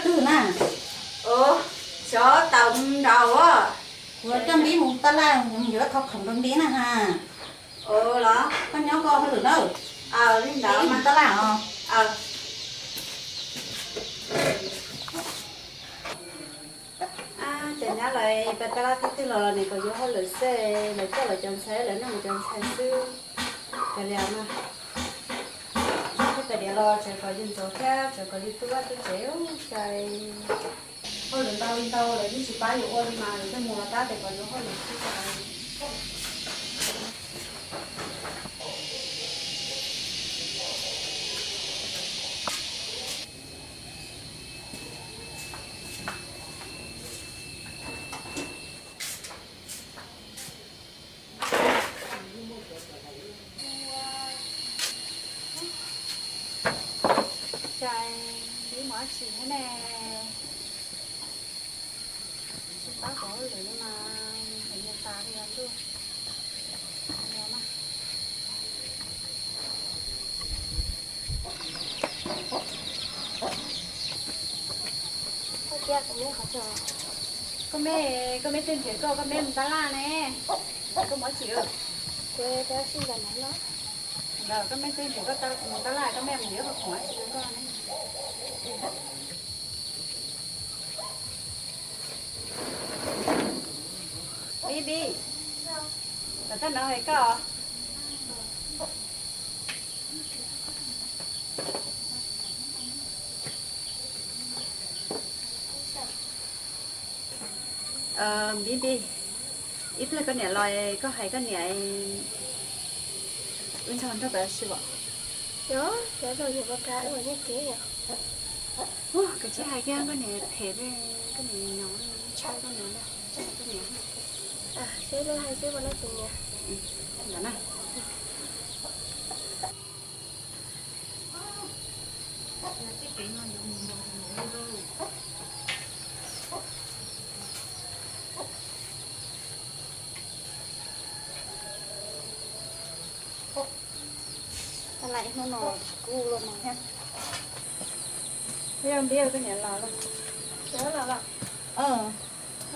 Twg na? Xyov tau nrau. Kuv coj Npib mus taj laj, yuav khov khoom rau Npib na ha. Los koj nyob koj hauj lwm na. Li ntawd mas taj laj os. Ces nyab lawv pab taj laj thaum twg los los nws kom yuav hauj lwm xwb, lawv coj lawv cov ntxhais lawv noj lawv cov ntxhais xwb. Kav liam mas, peb pais diav los tseem kom yus ntxuav thiab tseem kom yus tu vaj tu tsev ua cas. Hauj lwm ntau li ntau lawv yeej tsis pab yus ua li mas lawv thiaj mus los tab tes kom yus hauj lwm xwb cas. Cas Npib mus dab tsi thiab ne? Tsis pab kuv hauj lwm li mas nws nyias tas li os ntuj. Koj me, koj me twg nrhiav koj, koj me mus tab laj ne? Koj mus dab tsi? Ntawd koj me twg nrhiav koj mus tab laj, koj me mus yuav qhov khoom dab tsi rau koj ne? Npib, Npib, tom toj no hais koj. Npib, Npib, ib pliag koj niam los koj hais koj niam wb nrog nrog peb ua si os. Kav tsij hais kiag koj niam phem, koj niam nyob tshaj koj niam, tshaj koj niam. Ntawd na. Hnub no tsis kub los mas thiab. Npib, koj niam los lawm.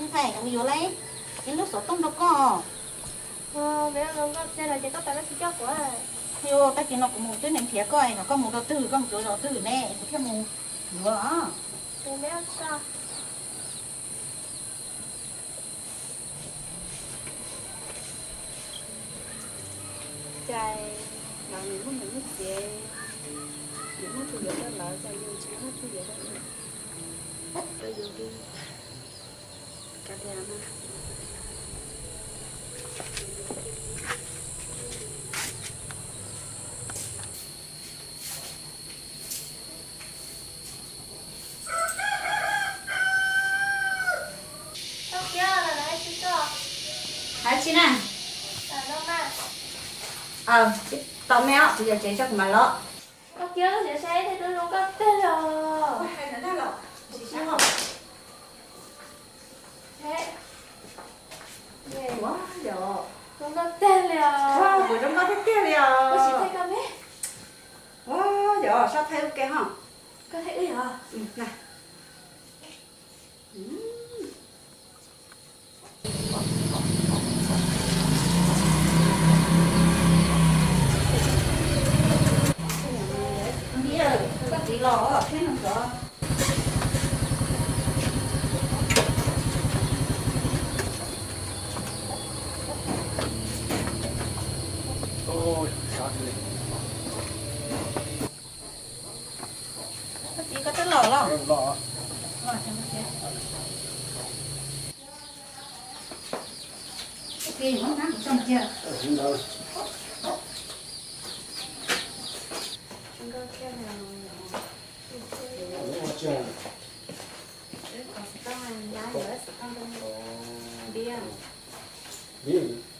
Ntxhais, kuv yuav ib lub xov tooj rau koj. Yog tag kis no kuv mus twb nrhiav koj, koj mus rau twg, koj mus cuav zos twg ne, kuv thiaj mus yuav. Cas lawv nws muaj nws lub txiv, nws muaj tus yuav rau lawv, cas yus tsis muaj tus yuav rau yus. Rau yus li. Kav liam mas. Hais tsi na? Tau me os, kuv yuav tsev tso kuv mam los. Koj kiag niam saib tej tub zoo nkauj tag li os. Zoo nkauj tag li os. Kuv zoo nkauj tiag tiag li os. Koj siv thaij koj me. Ua yog sab thaij ub ke ho. Koj thaij wb yog. Koj txiv los thiab no tod. Koj txiv, koj twb los los? Koj txiv, muab nab kuv tso cia.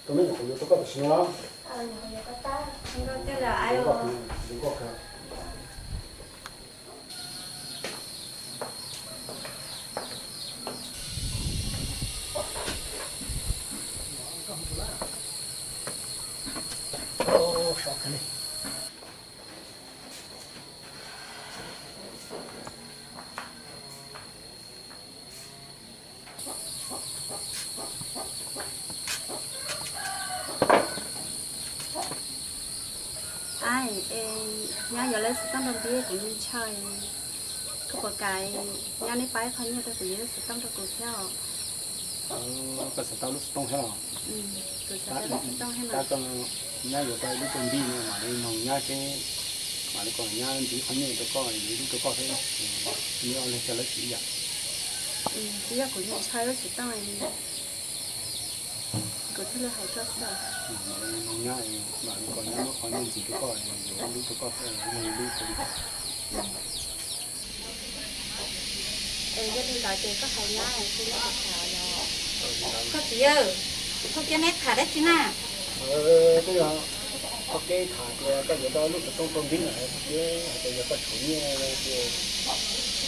Koj me nyuam qhuav yuav tau koj tam sim no los? Zoo nkauj kawg. Es nyab yuav lub xov tooj rau npib kuv ntshai, koj puas kam nyab neb pab ib qho nyiaj rau kuv yuav lub xov tooj rau kuv thiab os? Koj xav tau lub xov tooj thiab los? Kuv xav tau lub xov tooj thiab no. Nyab yuav tau ib lub rau npib no mam li noog nyab seb, mam li kom nyab nrhiav qhov nyiaj rau koj yuav ib lub rau koj thiab. Neb ob leeg coj lawv siv ib yam. Twb yog kuv ntshai lub xov tooj, kuv thiaj li hais koj xwb. Mam li noog nyab, mam li kom nyab muab qhov nyiaj ntxiv rau koj yuav ib lub rau koj thiab, ib leeg ib lub rau li. Es yog li ntawd ces koj hais nyab seb nyab puas kam os. Koj txiv, phauj Kiab neb tham dab tsi na? Twb yog phauj Kiab tham tias koj yuav tau lub xov tooj rau npib lawm, phauj Kiab hais tias yog koj tshuav nyiaj ces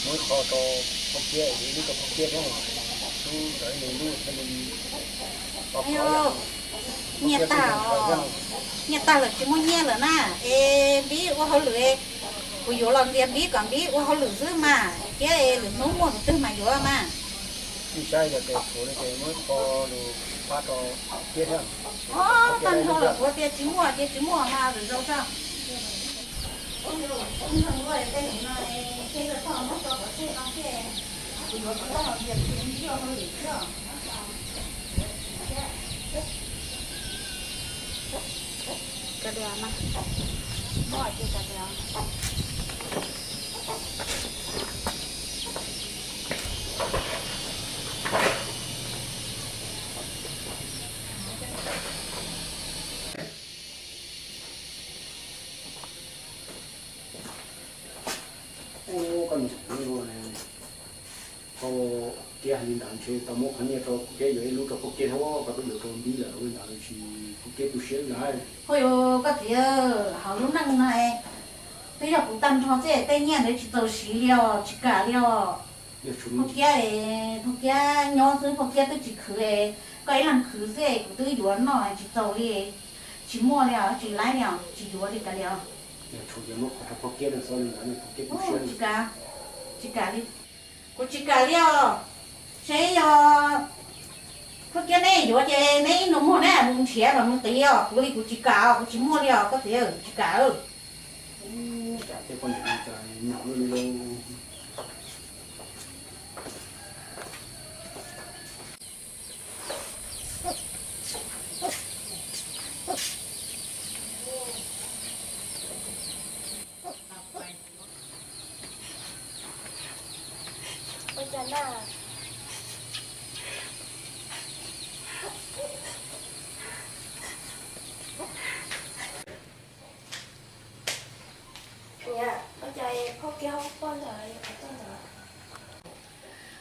muab ib qho rau phauj Kiab, ib lub rau phauj Kiab thiab, ib lub rau ib leeg lub thiaj li. Nyiaj tag, nyiaj tag lawm tsis muaj nyiaj lawm na. Es npib ua hauj lwm, kuv yuav los ntiav npib kom npib ua hauj lwm xwb mas, thiab lwm hnub muaj tus twg mas yuav mas. Ib sab yog tias tshuav li ces muab ib qho lus pab rau Kiab thiab. Tag nrho lawm kuv tias tsis muaj ces tsis muaj mas lwm zaus tso. Tej no muab rau pov tseg no thiab, kuv yuav tau los ntiav npib ua hauj lwm thiab. Ub, koj niam, phauj Kiab hais li ntawd ntshe tau muab qhov nyiaj rau phauj Kiab yuav ib lub rau phauj Kiab thiab, koj twb yuav rau npib lawm ua li ntawd tsis phauj Kiab tu siab lawm. Hos yog koj txiv, hauv lub neej no twb yog kuv tag nrho xwb, tej nyiaj ntawd tsis txaus siv li os, tsis kam li os. Phauj Kiab, phauj Kiab nyob xwb, phauj Kiab twb tsis khwv, koj ib leeg khwv xwb, kuv twb yuav noj tsis txaus li, tsis muaj li os, tsis laib li os, tsis yuav li kav liam. Tsis kam, tsis kam li. Kuv tsis kam li os. Seb yog phauj Kiab neb yuav ces neb ib nus muag neb mus nrhiav los mus qiv os, kuv li kuv tsis kam os, kuv tsis muaj li os koj txiv, tsis kam.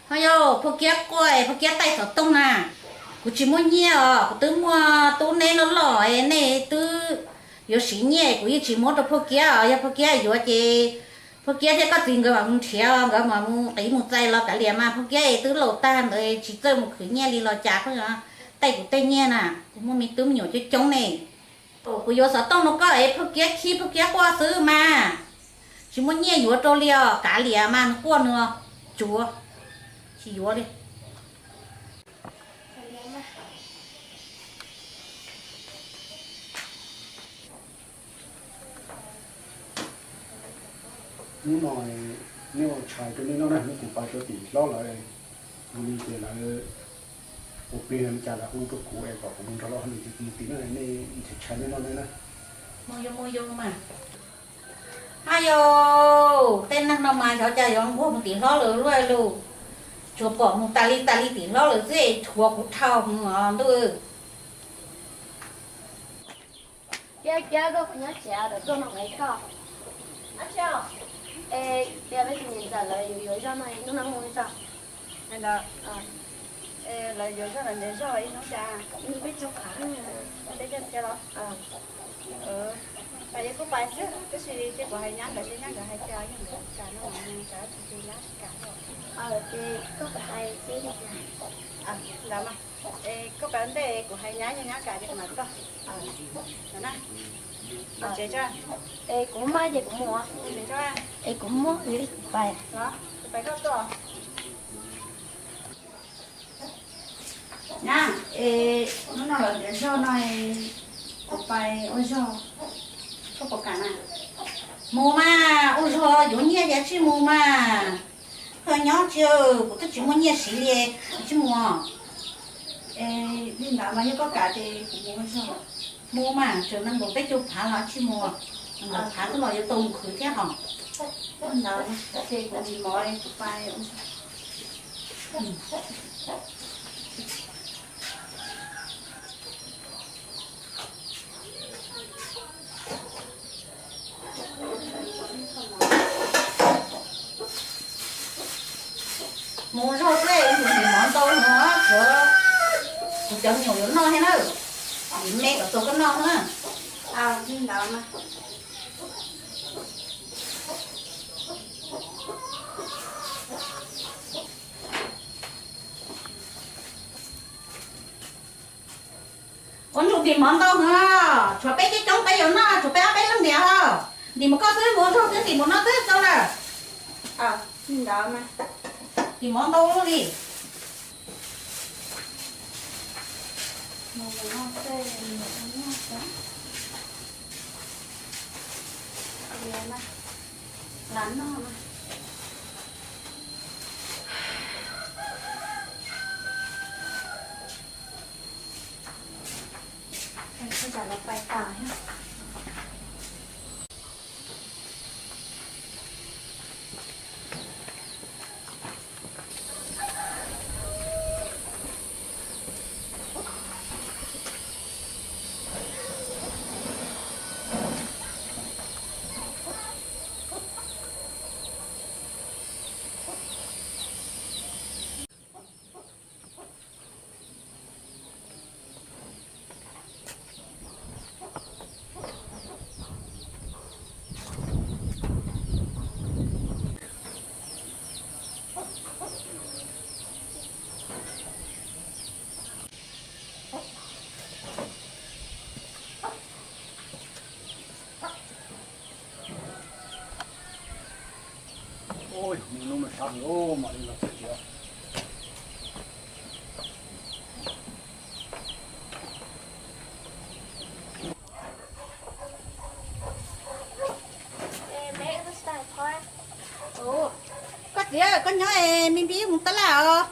Ho yog phauj Kiab quaj, phauj Kiab taij xov tooj na. Kuv tsis muaj nyiaj os, kuv twb muaj tub neb loj loj, nej twb yuav siv nyiaj, kuv yeej tsis muab rau phauj Kiab os. Yog phauj Kiab yuav ces phauj Kiab thiab koj txiv nkawd mam mus nrhiav, nkawd mam mus qiv mus txais los kav liam mas, phauj Kiab twb laus tag ntawd tsis txawj mus khwv nyiaj li los cas, koj taij kuv tej nyiaj na, kuv muaj me tub me nyuam coob coob ne. Kuv yuav xov tooj rau koj es phauj Kiab khib phauj Kiab quaj xwb mas, tsis muaj nyiaj yuav rau li os, kav liam mas nws quaj nws tsuav, tsis yuav li. Hnub no neb ua tshais rau neb noj na, neb tus pais rau tim hlob lawv, ua li ces lawv ua plig li cas lawv hu rau kuv es kom kuv mus nrog lawv hauj lwm ces kuv mus tim no, nej nrhiav tshais neb noj na. Mus yus mus yus mas. Ab yos, tej neeg no mas xyov cas yuav nquag mus tim hlob lawv luaj lus, tsuas pom mus tas li tas li tim hlob lawv xwb, thuav kuv dhau hwv os ntuj. Kiab, Kiab, koj puas nyob tsev? Tuaj no qiv koj. Es tias peb tus niam ntxawm lawv yuav yuav zog no, hnub no mus zog. Lawv yuav zog, lawv ntiav zog ib hnub cas? Peb tso qhav, peb coj txiav los. Pais kuj pais xwb, tab sis ces kuv hais nyab nkawd seb nyab nkawd hais cas, yog nkawd kam no mas mus, tsam tsis ces nyab tsis kam. Ces koj pais hais seb li cas. Ntawd mas, es koj pais ua ntej kuv hais nyab, yog nyab kam ces kuv mam tuaj. Ntawd na. Mus tsev tso. Es kuv maj ces kuv mus. Mus tsev tso. Es kuv muab pais. Los, kuv pais koj tuaj. Nyab, es hnub no lawv ntiav zog no, kuv pais ua zog, koj puas kam na? Mus mas, ua zog yuav nyiaj ces tsij mus mas. Koj nyob tsis, kuv twb tsis muaj nyiaj siv li, tsij mus. Li ntawd mas yog koj kam ces kuv mus ua zog. Mus mas, tseem nees nkaum peb caug phav los tsij mus. Nees nkaum phav twb los yuav tau mus khwv thiab hos. Ntawd ces kuv tsis mov kuv pais. Mus zog xwb, kuv tsis mov ntau no, kuv, kuv cov me nyuam yuav noj thiab na. Vim me kom tuag koj noj na. Li ntawd mas. Ua ntsuj ntim mov ntau heev, tshuav peb coob coob peb yuav noj, tshuav peb ob peb leeg ntiag. Ntim mus koj xwb, mus zog xwb, ntim mus no xwb tau lawm. Ntim mov ntau li. Ub, hnub no mas sab heev, mam li los txog tsev. Koj txiv, koj nyob me npib mus tab laj os.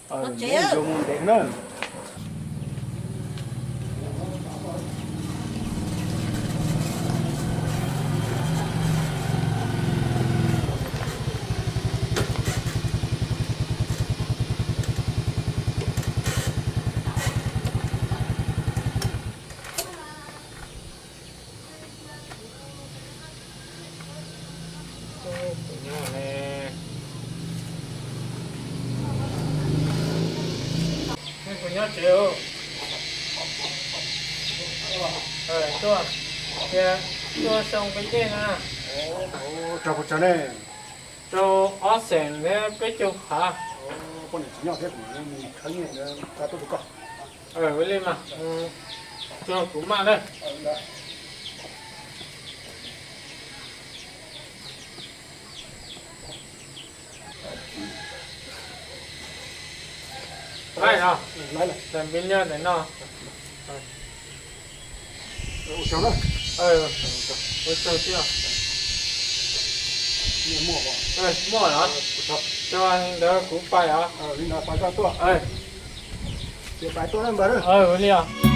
Los tsev. Kuv nyob tsev. Tuaj, tuaj xyoo peb dej na. Rau puas tsawg ne? Rau ob xees thiab peb caug phav. Poj niam tsis nyob thiab, kuv mus khawb nyiaj tsa tuaj rau koj. Ua li mas, tsuag kuv maj na. Lawm no, tas npib nyob ntawm no. Ua tsaug thiab. Muaj los? Tsuag ntawd kuv pais os. Li ntawd pais koj tuaj. Ces pais tuaj na npawg. Ua li os.